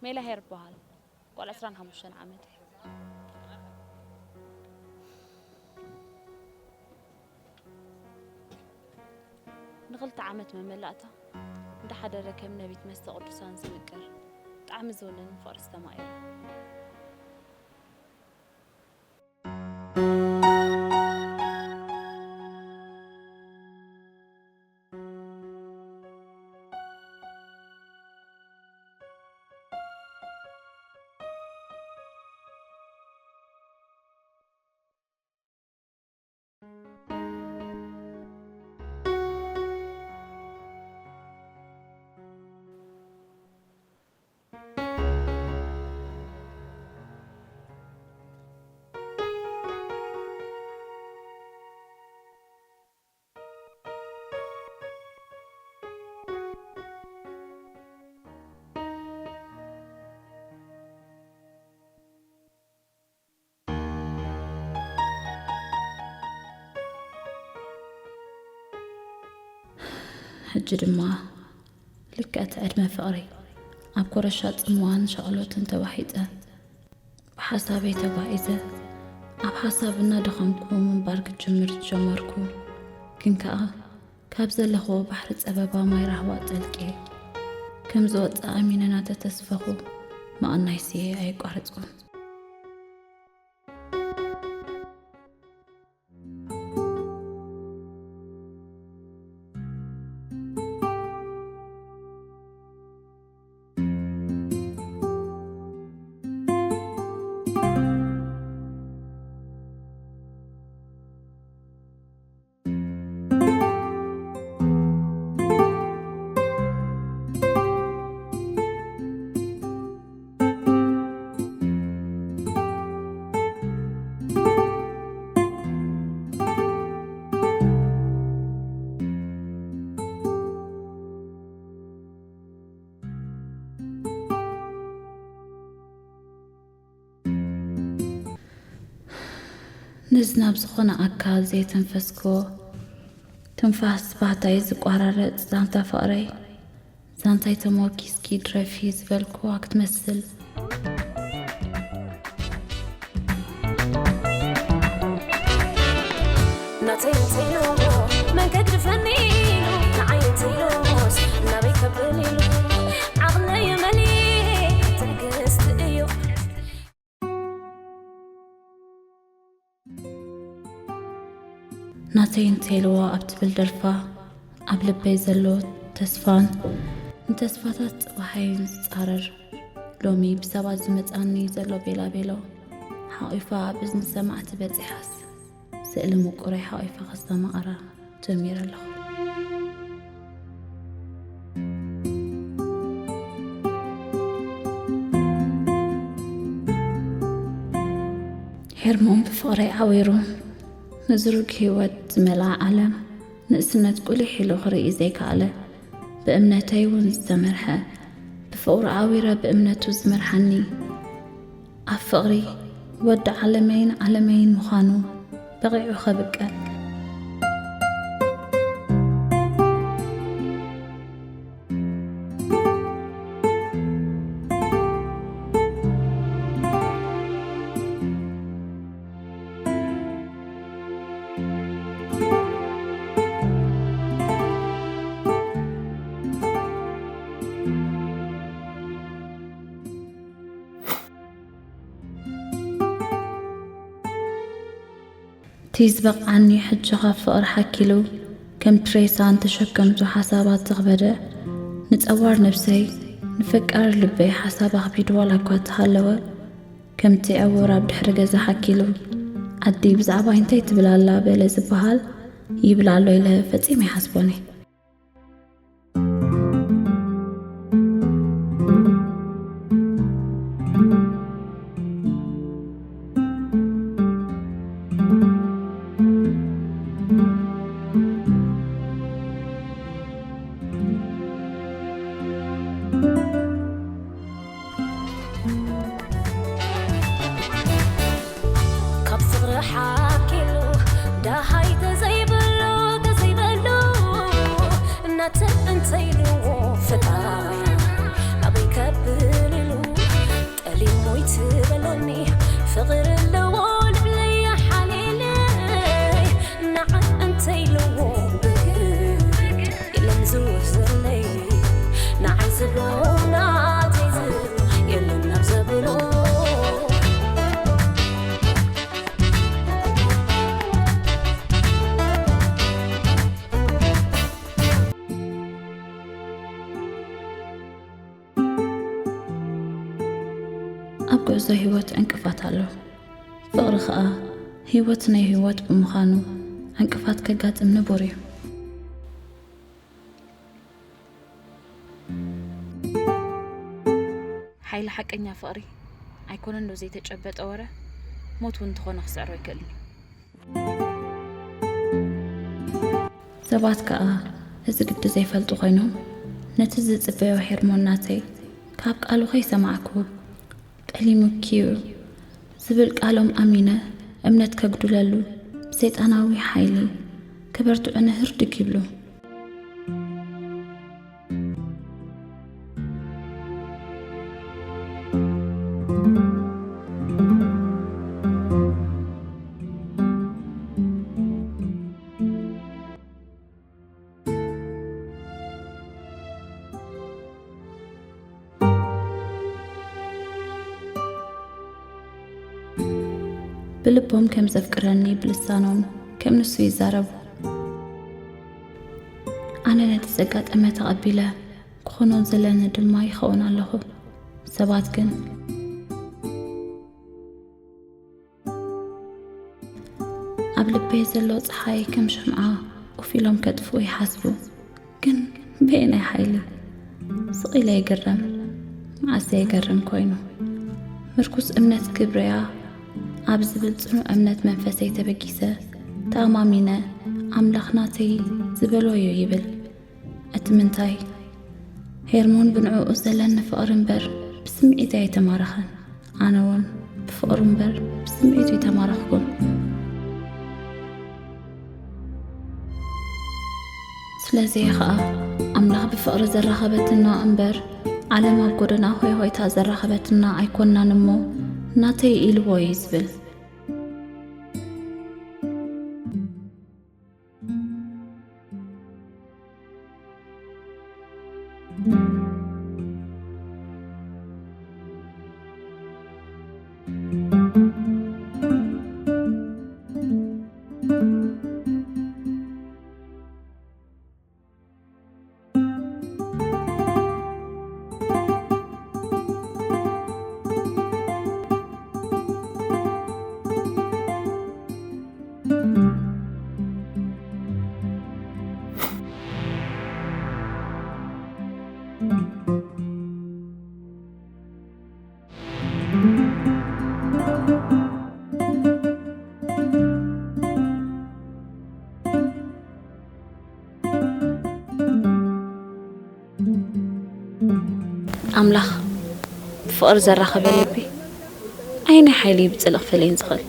ሜላ ሄር በሃል። ጓል ዕስራን ሓሙሽተን ዓመት እየ። ንኽልተ ዓመት መመላእታ እንዳሓደረ ከም ነቢት መስተ ቅዱሳን ዝምቅር ብጣዕሚ ዝውንን ፍቕሪ ዝተማእረ። ሕጂ ድማ ልክዕ እቲ ዕድመ ፍቕሪ ኣብ ኮረሻ ጽምዋን ሻቕሎትን ተዋሒጠ። ብሓሳበይ ተጓዒዘ፣ ኣብ ሓሳብ እናደኸምኩ ምንባር ክጅምር ዝጀመርኩ። ግን ከኣ ካብ ዘለኽዎ ባሕሪ ጸበባ ማይ ራህዋ ጠልቄ ከም ዝወጽእ ኣሚነ እናተተስፈኹ ምቕናይ ስየ ኣየቋረጽኩን። ንዝናብ ዝኾነ ኣካል ዘይተንፈስክዎ፣ ትንፋስ ባህታይ ዝቋራረጽ ዛንታ ፍቕረይ፣ ዛንታይ ተሞርኪስኪ ድረፊ ዝበልክዋ ክትመስል። ናተይ እንተይልዎ መንገዲ ፈኒኑ፣ ንዓይ እንተይልዎስ ናበይ ከብል ኢሉ፣ ዓቕለይ መሊእ ትዕግስቲ እዩ። ናተይ እንተይልዋ ኣብ ትብል ደርፋ፣ ኣብ ልበይ ዘሎ ተስፋን ንተስፋታት ጽባሐይን ዝጻረር፣ ሎሚ ብሰባት ዝመጻኒ ዘሎ ቤላቤሎ ሓቒፋ ኣብ እዝኒ ሰማዕቲ በጺሓስ፣ ስእሊ ምቁረይ ሓቒፋ ከስተማቕራ ጀሚረ ኣለኹ። ሄርሞን ብፍቕረይ ዓዊሩ፣ ንዝሩግ ህይወት ዝመልኣ ዓለም፣ ንእስነት ቁሊሕ ኢሉ ክርኢ ዘይከኣለ፣ ብእምነተይ እውን ዝተመርሐ፣ ብፍቕሩ ዓዊረ ብእምነቱ ዝመርሓኒ፣ ኣብ ፍቕሪ ወዲ ዓለመይን ዓለመይን ምዃኑ በቒዑ ከብቅዕ። እቲ ዝበቕዓኒ ሕጂ ካብ ፍቕሪ ሓኪሉ፣ ከም ትሬሳ ንተሸከምቱ ሓሳባት ዘኽበደ፣ ንጸዋር ነብሰይ፣ ንፈቃር ልበይ ሓሳብ ኣኽቢዱ ዋላ እኳ ተሃለወ፣ ከምቲ ዕውር ኣብ ድሕሪ ገዛ ሓኪሉ፣ ዓዲ ብዛዕባይ እንታይ ትብል ኣላ በለ ዝበሃል፣ ይብል ኣሎ ኢለ ፈጺመ ኣይሓስቦን እየ። ካብ ፍቕሪ ሓኪሉ ደሃይ ተዘይብሉ፣ ተዘይብሉ እናተ እንተይልዎ ፈጣሪ ናበይ ከብል ኢሉ ህይወት ዕንቅፋት ኣሎ። ፍቕሪ ኸኣ ህይወት ናይ ህይወት ብምዃኑ ዕንቅፋት ከጋጥም ንቡር እዩ። ሓይሊ ሓቀኛ ፍቕሪ ኣይኮነን ዶ ዘይተጨበጠ ወረ? ሞት እውን እንተኾነ ክስዕሮ ኣይክእልን እዩ። ሰባት ከኣ እዚ ግዲ ዘይፈልጡ ኮይኖም፣ ነቲ ዝጽበዮ ሄርሞን ናተይ ካብ ቃሉ ከይሰማዕኩ፣ ጠሊሙኪ እዩ ዝብል ቃሎም ኣሚነ፣ እምነት ከጉድለሉ ብሰይጣናዊ ሓይሊ ከበርትዑኒ ህርድግ ይብሉ። ብልቦም ከም ዘፍቅረኒ ብልሳኖም ከም ንሱ ይዛረቡ። ኣነ ነቲ ዘጋጠመ ተቐቢለ ክኾኖ ዘለኒ ድማ ይኸውን ኣለኹ። ሰባት ግን ኣብ ልበይ ዘሎ ጸሓይ ከም ሽምዓ ኮፍ ኢሎም ከጥፍኡ ይሓስቡ። ግን በየናይ ሓይሊ? ስቕ ኢለ ይግረም። መዓስ ዘይገርም ኮይኑ። ምርኩስ እምነት ክብርያ ኣብ ዝብል ጽኑዕ እምነት መንፈሰይ ተበጊሰ፣ ተኣማሚነ፣ ኣምላኽ ናተይ ዝበሎ እዩ ይብል። እቲ ምንታይ? ሄርሞን ብንዕኡ ዘለኒ ፍቕሪ እምበር ብስምዒት ኣይተማረኸን። ኣነ እውን ብፍቕሩ እምበር ብስምዒቱ ኣይተማረኽኩን። ስለዚ ኸኣ ኣምላኽ ብፍቕሪ ዘራኸበትና እምበር ዓለም ኣብ ጎደና ሆይ ሆይታ ዘራኸበትና ኣይኮንናን እሞ ናተይ ኢልዎ እዩ ዝብል። ኣምላኽ ብፍቕሪ ዘራኸበ ልቢ ኣየናይ ሓይሊ እዩ ብጽልኢ ክፈለየን ዝኽእል?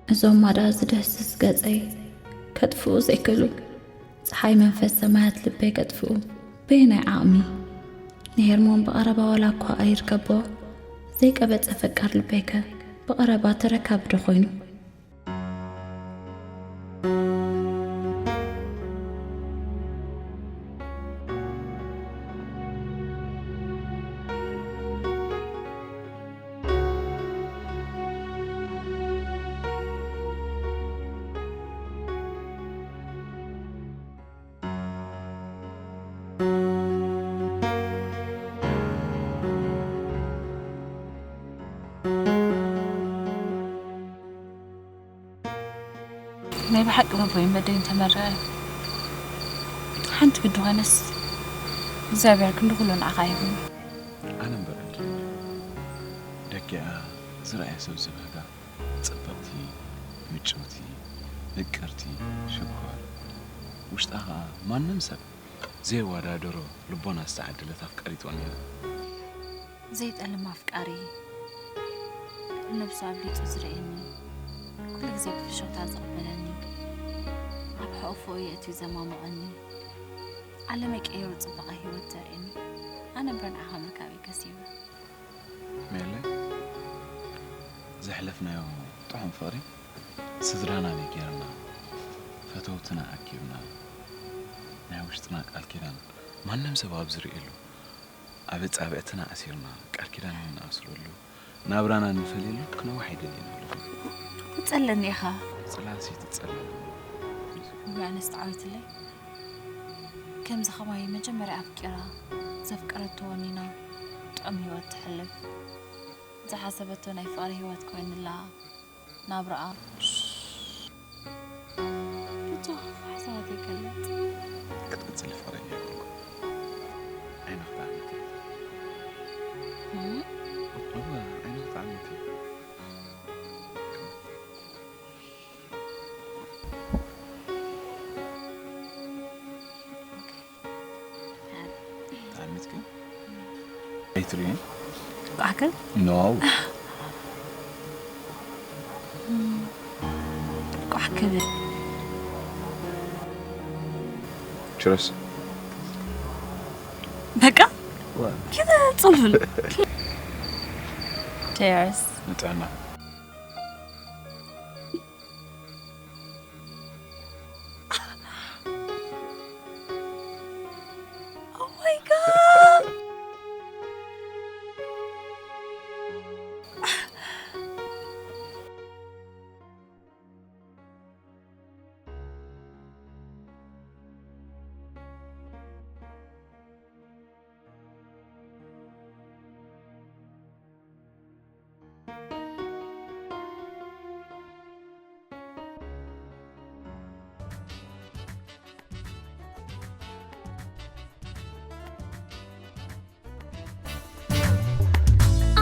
እዞም ማዳ ዝደህስስ ገጸይ ከጥፍኡ ዘይክእሉ፣ ጸሓይ መንፈስ ሰማያት ልበይ ከጥፍኡ በየናይ ዓቕሚ? ንሄርሞን ብቐረባ ዋላ እኳ ኣይርከቦ፣ ዘይቀበጸ ፈቃር ልበይከ ብቐረባ ተረካቢ ዶ ኮይኑ? ናይ ብሓቂ መቦይ መደይ እንተመረዐ፣ ሓንቲ ግዲ ኾነስ እግዚኣብሔር ክንዲ ኩሉ ንዓኻ ይኹን። ኣነ እምበር እንድዩ ደጊኣ ዝረኣየ ሰብ ዝበህጋ፣ ጽብቕቲ፣ ምጭውቲ፣ ምቅርቲ፣ ሽኮር፣ ውሽጣ ኸኣ ማንም ሰብ ዘየወዳደሮ ልቦና ዝተዓደለት ኣፍቃሪት ወኒና። ዘይጠልም ኣፍቃሪ፣ ነብሱ ኣብሊጹ ዝርእየኒ፣ ኩሉ ግዜ ብፍሽኽታ ዝቕበለኒ፣ ኣብ ሕቑፎ የእትዩ ዘማሙቐኒ፣ ዓለመይ ቀይሩ ጽባቐ ህይወት ዘርእየኒ፣ ኣነ እምበር ንዓኻ ምርካበይ ከሲበ። ሜለ፣ ዘሕለፍናዮ ጥዑም ፍቕሪ ስድራና ነጊርና፣ ፈተውትና ኣኪብና፣ ናይ ውሽጥና ቃል ኪዳን ማንም ሰብ ኣብ ዝርእየሉ፣ ኣብ ኣጻብዕትና ኣሲርና ቃል ኪዳን እንኣስረሉ፣ ናብራና እንፈልየሉ ክነውሕ ኣይደልየናሉ። ትጸለኒ ኢኻ። ጽላሲ ትጸለኒ። እሞ ኣነስ ተዓዊትለይ። ከምዚ ኸማይ መጀመርያ ኣፍቂራ፣ ዘፍቀረቶ ወኒና፣ ጥዑም ህይወት ትሕልፍ። ዝሓሰበቶ ናይ ፍቕሪ ህይወት ኮይኑላ፣ ናብራኣ። ብቱኽ ሓሳባት ይገልጽ። ክትቅጽሊ ፍቕሪ የብልኩ። ዓይንኺ ተዓሚቲ። እም? እወ፣ ዓይንኺ ተዓሚቲ። ተዓሚትኪ? ኣይትርእይን? ቋሕ ክብል? ኖ። ቋሕ ክብል። ችረስ። በቃ? ዋ። ኪደ ጽልፍል። ቸርስ። ንጥዕና። Oh my God!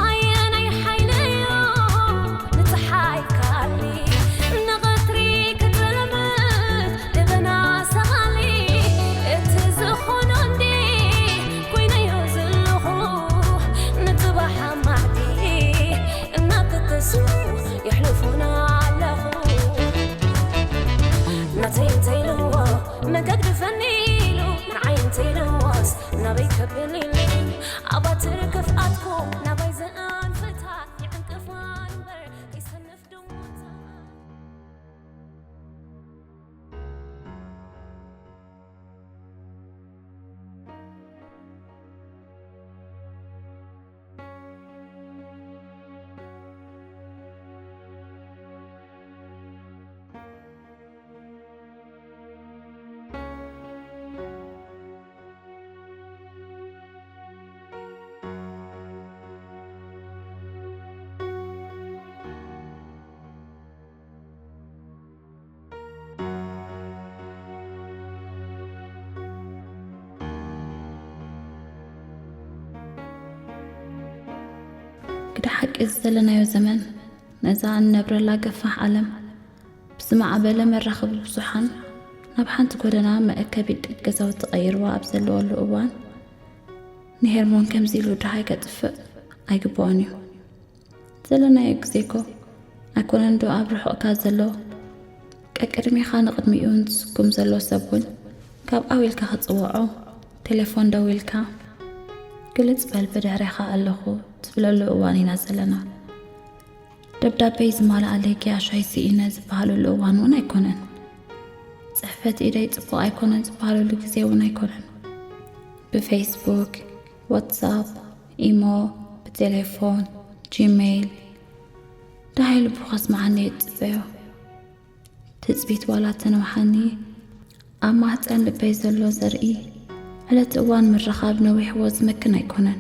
ኣየናይ ሓይሊ'ዩ ንጸሓይ ካሊ ንቐትሪ ክጥልምት ደበና ሰቓሊ? እቲ ዝኾኖ እንዲ ኮይነዮ ዘለኹ ንጽባሕ ኣማዕዲ እናተተስፉ የሕልፉና ኣለኹ። ናተይ እንተይልዎ መገግድፈኒ ኢሉ ንዓይ እንተይልዎስ ናበይ ከብል ኢሉ ኣባትር ክፍኣትኩም ናባይ ዘንፍታት ይዕንቅፋን እምበር ይሰንፍ ድሞታ። ግደ ሓቂ እዚ ዘለናዮ ዘመን፣ ነዛ እንነብረላ ገፋሕ ዓለም፣ ብዝማዕበለ መራኸቢ ብዙሓን ናብ ሓንቲ ጎደና መእከቢ ገዛውቲ ቀይርዋ ኣብ ዘለወሉ እዋን፣ ንሄርሞን ከምዚ ኢሉ ደሃይ ከጥፍእ ኣይግብኦን እዩ። ዘለናዮ ግዜ እኮ ኣይኮነን ዶ ኣብ ርሑቕካ ዘሎ፣ ቀቅድሜኻ ንቕድሚኡ እንትስጉም ዘሎ ሰብ እውን ካብ ኣው ኢልካ ክጽውዖ፣ ቴሌፎን ደዊልካ፣ "ግልጽ በል ብድሕሬኻ ኣለኹ" ትብለሉ እዋን ኢና ዘለና። ደብዳቤይ ዝማልኣለይ ገያሾይ ስኢነ ዝበሃለሉ እዋን እውን ኣይኮነን። ጽሕፈት ኢደይ ጽቡቕ ኣይኮነን ዝበሃለሉ ግዜ እውን ኣይኮነን። ብፌስቡክ፣ ዋትሳፕ፣ ኢሞ፣ ብቴሌፎን፣ ጂሜይል፣ ደሃይ ልቡ ከስምዓኒ እየ ዝጽበዮ። ትጽቢት ዋላ ተነውሓኒ፣ ኣብ ማህጸን ልበይ ዘሎ ዘርኢ፣ ዕለት እዋን ምርኻብ ነዊሕዎ ዝመክን ኣይኮነን።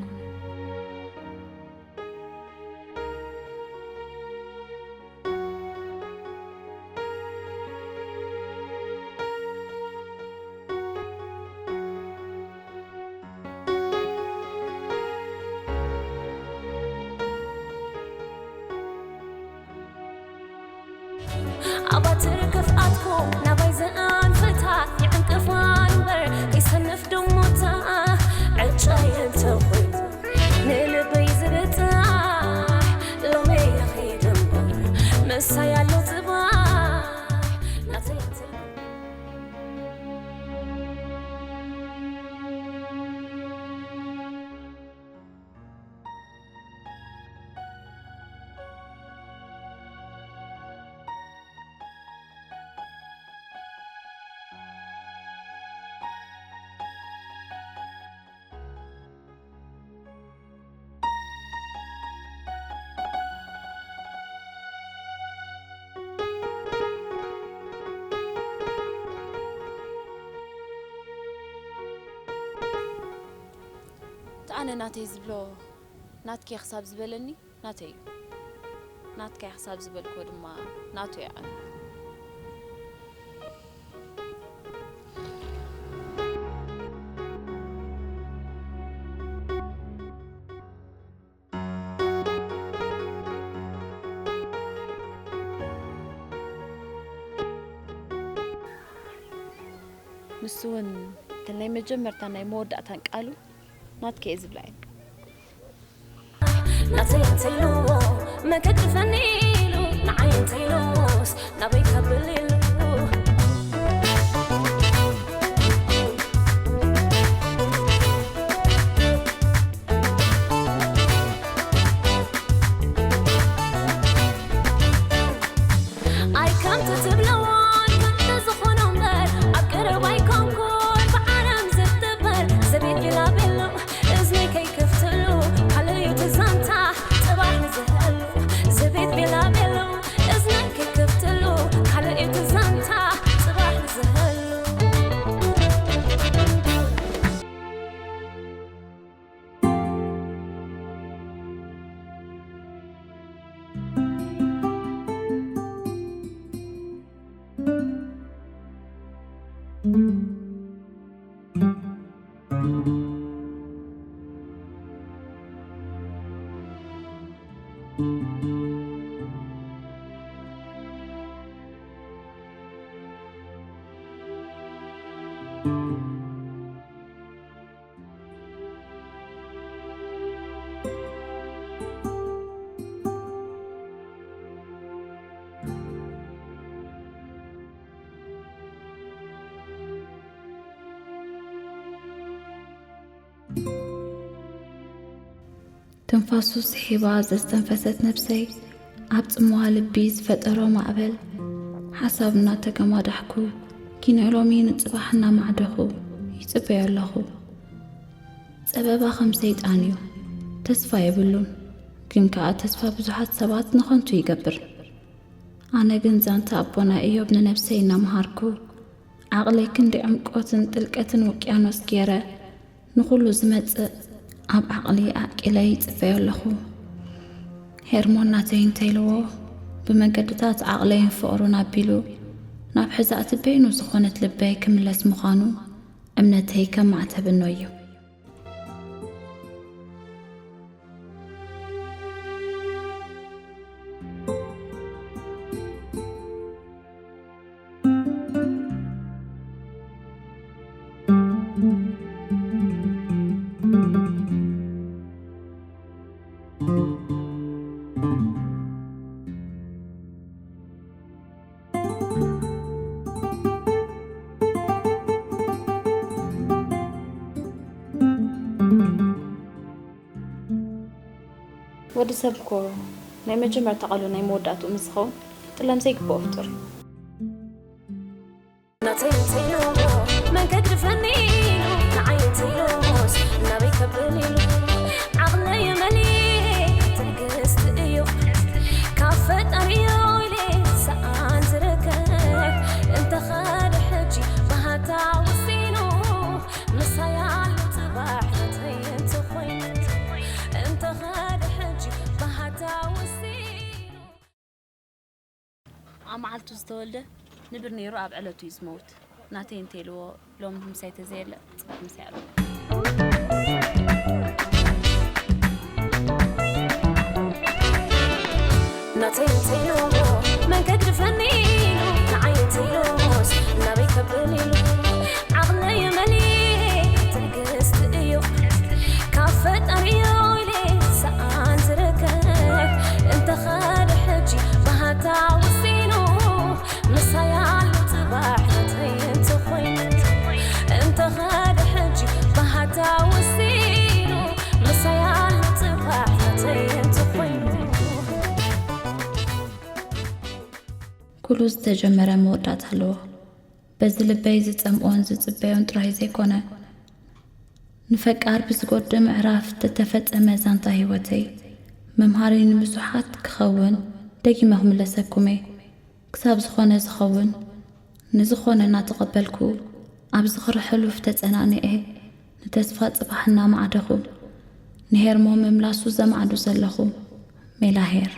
ኣባትር ክፍኣትኩም ናባይ ዘኣንፍታ፣ ይዕንቅፋ እምበር ከይሰንፍ ድሞታ። ዕጫ እንተኾይኑ ንልበይ ዝብጻሕ፣ ሎሚ ይኺድ እምበር ምሳይ ኣሎ ጽባሕ። ናተይ እቲ ኣነ ናተይ ዝብሎ ናትኪ ክሳብ ዝበለኒ ናተይ እዩ። ናትካ ክሳብ ዝበልክዎ ድማ ናቱ ይዓኑ። ንሱ እውን እተን ናይ መጀመርታን ናይ መወዳእታን ቃሉ ናትከ እየ ዝብላ እየ። ናተይ እንተኢልዎ መገዲ ፈኒሉ፣ ንዓይ እንተኢልዎስ ናበይ ከብል ኢሉ። ኣይ ከምቲ ትብለዎን ከምቲ ዝኾኖ እምበር፣ ኣብ ቀረባ ኣይኮንኩን ብዓለም ዝትበር። ዘቤት ቢላቤሎ እዝነይ ከይከፍትሉ፣ ካልእ እዩ እቲ ዛንታ ጽባሕ ንዝህሉ። ዘቤት ቢላቤሎ እዝነይ ከይከፍትሉ፣ ካልእ እዩ እቲ ዛንታ ጽባሕ ንዝህሉ። ትንፋሱ ስሒባ ዘስተንፈሰት ነብሰይ፣ ኣብ ጽምዋ ልቢ ዝፈጠሮ ማዕበል ሓሳብ እናተገማዳሕኩ፣ ኪኖ ሎሚ ንጽባሕ እናማዕደኹ ይጽበዮ ኣለኹ። ጸበባ ከም ሰይጣን እዩ። ተስፋ የብሉን። ግን ከኣ ተስፋ ብዙሓት ሰባት ንኸንቱ ይገብር። ኣነ ግን ዛንታ ኣቦና ኢዮብ ንነብሰይ እናመሃርኩ፣ ዓቕለይ ክንዲ ዕምቆትን ጥልቀትን ውቅያኖስ ገይረ፣ ንኹሉ ዝመጽእ ኣብ ዓቕሊ ኣዕቂለ ይጽበዮ ኣለኹ። ሄርሞን ናተይ እንተኢልዎ፣ ብመገድታት ዓቕለይን ፍቕሩን ኣቢሉ፣ ናብ ሕዛእቲ በይኑ ዝኾነት ልበይ ክምለስ ምዃኑ እምነተይ ከም ማዕተብ እኖ እዩ። ወዲ ሰብ እኮ ናይ መጀመርታ ቃሉ ናይ መወዳእትኡ ምስ ዝኸውን ጥለም ዘይግብኦ ፍጡር እዩ። ናተይ እንተይልዎ መንገዲ ፈኒኑ ንዓይ እንተይልዎስ ናበይ ከብል ኢሉ ዓቕለይ መሊእ ትዕግስቲ እዩ ካብ ፈጣሪዮ ኢለ ሰኣን ዝርከብ እንተኸደ ሕጂ ባህታ ወሲኑ ምሳይ ኣሎ ጽባሕ ናተይ እንተኾይኑ እንተኸደ ሕጂ ባህታ ወሲኑ ኣብ መዓልቱ ዝተወልደ ንብር ነይሩ ኣብ ዕለቱ እዩ ዝመውት ናተይ እንተይልዎ ሎም ምሳይ ተዘየለ ጽቡቅ ምሳይ ኣሎ ናተይ እንተይልዎ መንገዲ ፈኒኑ ንዓይ እንተይልዎስ ናበይ ከብል ኢሉ ዓቕለይ መሊእ ትዕግስቲ እዩ ካብ ፈጣሪዮ ኢለ ሰኣን ዝርከብ እንተኸደ ሕጂ ባህታ ወሲኑ ምሳይ ኣሎ ጽባሕ ናተይ እንተኾይኑ እንተኸደ ሕጂ ባህታ ወሲኑ ምሳይ ኣሎ ጽባሕ ናተይ እንተኾይኑ ኩሉ ዝተጀመረ መወዳእታ ኣለዎ። በዚ ልበይ ዝጸምኦን ዝጽበዮን ጥራይ ዘይኮነ ንፈቃር ብዝጎድ ምዕራፍ ዝተፈጸመ ዛንታ ህይወተይ መምሃሪ ንብዙሓት ክኸውን ደጊመ ክምለሰኩም እየ። ክሳብ ዝኾነ ዝኸውን ንዝኾነ እናተቐበልኩ ኣብ ዝኽሪ ሕሉፍ ተጸናኒኤ ንተስፋ ጽባሕ እናማዕደኹ ንሄርሞ ምምላሱ ዘማዕዱ ዘለኹ ሜላሄር።